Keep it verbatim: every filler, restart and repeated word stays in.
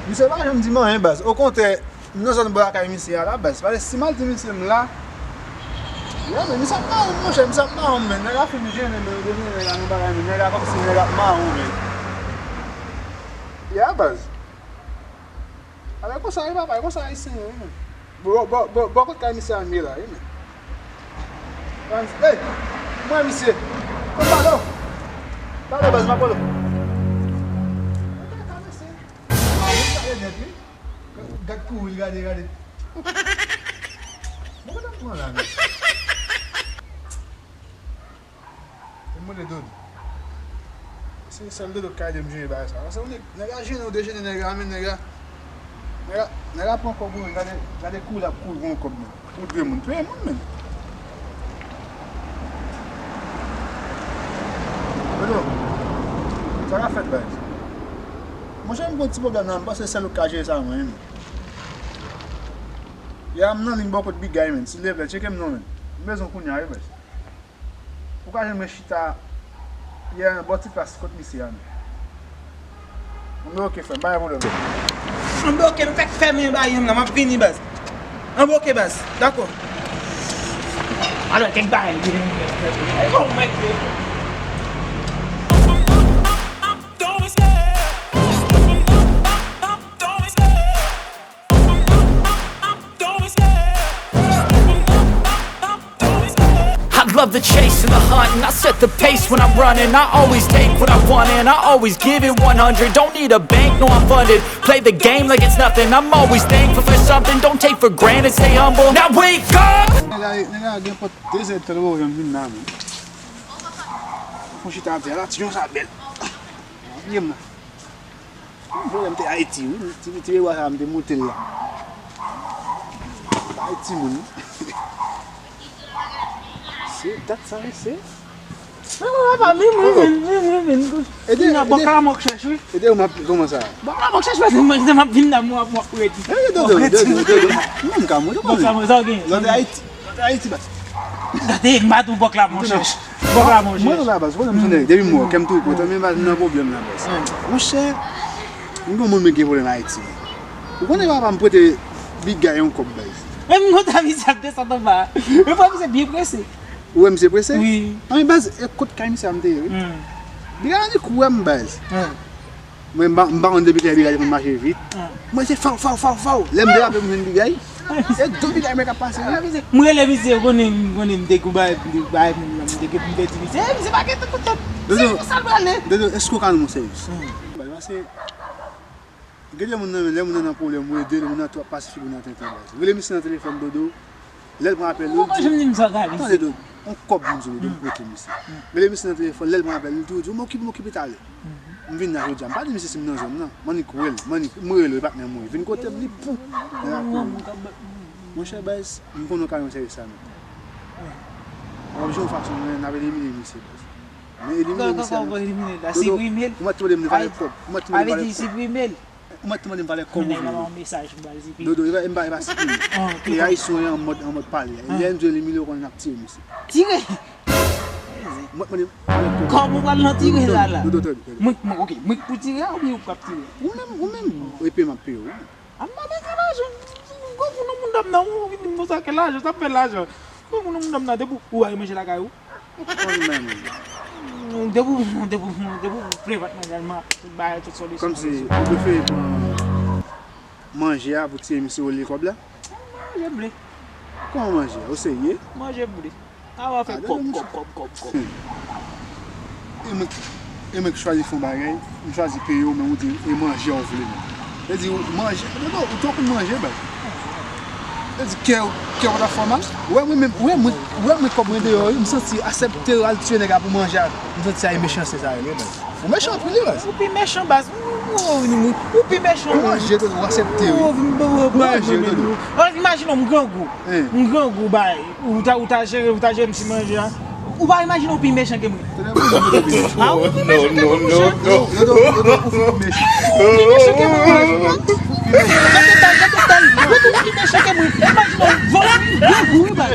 Misye pa janm di m anyen, baz. Okontrè, m nan zòn bò lakay misye a la, baz. Paske si m al di misye m la, ya, men misye ap mare m, monchè, misye ap mare m, men. Nèg la fin jennen, men, depi nèg la nan bagay, men, nèg la kòmsi nèg la ap mare w, men. Ya, baz. Alè konsa, wi, papa, e konsa Ayisyen ye, wi, men. Bò, bò, bò, bò kot kay misye a m ye la, wi, men. Hey, mwen misye. Mwen pale w. Pale w, baz, m ap pale w. Mwen ta ka mesye. Mwen pale nèt, wi. Gad kouri, gade, gade. Mwen kontan pran la, men. E mwen le Dodo. Se sèl Dodo k ka ede m jere bagay sa. Paske nèg, nèg la jennen, ou te jennen nèg la, men nèg la, nèg la, nèg la pran kòb ou, gade, gade kou l ap kouri pou yon kòb, men. Ou dwe moun, touye moun, men. Dodo, sa ka fèt, baz. Monchè, m gon ti pwoblèm la, m panse sèl ou k ka jere sa, mwen, men. Ya, m nan liy bò kot Big Guy, men. Silvouplè, tcheke m non, men. M bezwen w kounye a, wi, baz. Ou ka jwenn mwen chita yè bò ti plas kot misye a, men. Anben, oke, frè m, pa gen pwoblèm. Anben, oke, m fèk fèmen bagay m nan, m ap vini, baz. Anben, oke, baz, dakò. Alò, kèk bagay. Oh, my God. I love the chase and the hunt, and I set the pace when I'm running. I always take what I want, and I always give it one hundred. Don't need a bank, no, I'm funded. Play the game like it's nothing. I'm always thankful for something. Don't take for granted, stay humble. Now wake up! Nèg la, nèg la gen pòt de zè tan, ou pa janm vin la, men. Fon chita atè la, ti jan sa bèl. Byen, mwen. Bon, m te Ayiti, wi. Ti, ti pibwa sa, m te monte l la. Ayiti, moun. Se dat sa, wi, se. Non, non, papa, men mwen vin, men mwen vin. Ede, ede. Bòk la mwen chèch, wi. Ede, ou m ap, kòman sa? Bòk la mwen chèch, men mwen, mwen ap vin la, mwen ap, mwen ap redi. Ede, Dodo, Dodo, Dodo. Mwen m ka monte. Bòk la mwen, sa w gen? Lòt Ayiti. Lòt Ayiti, baz. Gade, m pa tou bòk la, monchè. Bòk la, monchè. Mwen la, baz, pwoblèm sou nèg. Depi m wè w, kè m tou kontan, men baz, m nan pwoblèm la, baz. Monchè, m gon moun mwen gen pwoblèm Ayiti. Ou konnen papa m prete Big Guy yon kòb, baz. Men m kontan misye ap desann anba. Men papa misye byen prese. Ou wè misye prese? Wi. Anben, baz, e kot kay misye a m te ye, wi. Big Guy annik wè m, baz. Mwen, m pa, m pa konn depi kilè Big Guy te konn mache vit. Mwen se faw, faw, faw, faw. Lè m derape, m jwenn Big Guy. Se do Big Guy mwen k ap pase, wi. Mwen rele misye, ou konnen, ou konnen m te kou bay, m te bay moun nan, m te, m te di misye, "Ey, misye pa gen tan kontan." Dodo, se konsa l prale. Dodo, èske w ka rann mwen sèvis? Bay, pase, gen de moun nan, lè moun nan nan pwoblèm, ou ede l, moun nan tou ap pase figi w nan tenten, baz. Rele misye nan telefòn, Dodo. Lè l pran apèl, ou di, tande, Dodo, yon kòb m di w, Dodo, m prete misye. Rele misye nan telefòn, lè l pran apèl, li di w, di w, m okipe, m okipe talè. M vin la jodi a, m pa di misye si m nan zòn nan. M annik wè l, m annik, m rele l, patnè m, wi. Vin kote m, li pou. Lè l ap kouri. Monchè, baz, m konnen w ka rann sèvis sa, men. W ap jwenn yon fason, men, n ap elimine misye, baz. Men elimine misye a, men. Dodo, ou mèt mande m valè kòb. Ou mèt mande m valè kòb. Ou mèt mande m valè kòb ou vle. Dodo, e pa, e pa, e pa siprime. E Ayisyen an mòd, an mòd pale. Lè m di w elimine, ou konnen n ap tire misye. Tire? Ou mèt mande m valè kòb. Kòb ou pral nan tire la, la? Dodo, tande, tande. Mwen, mwen, oke, mwen k pou tire a oubyen ou k ap tire? Ou menm, ou menm, epi m ap peye w, wi. A m pa bezwen lajan. Gwo pou nou moun dam nan, ou vin di m konsa ke lajan, sa fè lajan. Gwo pou nou moun dam nan, depi ou al manje lakay ou. Konn menm. Depi, depi, depi ou prevat mwen, bagay tout solisyon. Kòmsi ou prefere pran manje a pou tire misye olye kòb la? Manje m vle. Kòman manje a? Ou serye? Manje m vle. A w ap fè kòb, kòb, kòb, kòb, kòb. E mwen, e mwen ki chwazi fè yon bagay, m chwazi peye w, men ou di e manje a w vle. Sa di ou manje, non, non, ou twò konn manje, baz. Sa di kè, kè w pa t ap fè w mal. Ou wè mwen menm, ou wè mwen, ou wè mwen kòb mwen deyò, wi, m santi aksepte al tiye nèg la pou manje a. M santi sa e mechanste sa rele, baz. Ou mechan anpil, wi, baz. Ou pi mechan, baz. Ou, ou, ou, ou pi mechan. Ou manje, ou aksepte, wi. Ou manje, ou. Imajine w, m grangou. M grangou, bay. Ou ta, ou ta jere, ou ta jere m ti manje a. Ou pa imajine w pi mechan ke mwen. A, ou pi mechan ke mwen, monchè. Ou pi mechan ke mwen. Ou pi mechan ke mwen. Imajine w, vòlè, grangou, wi, bay.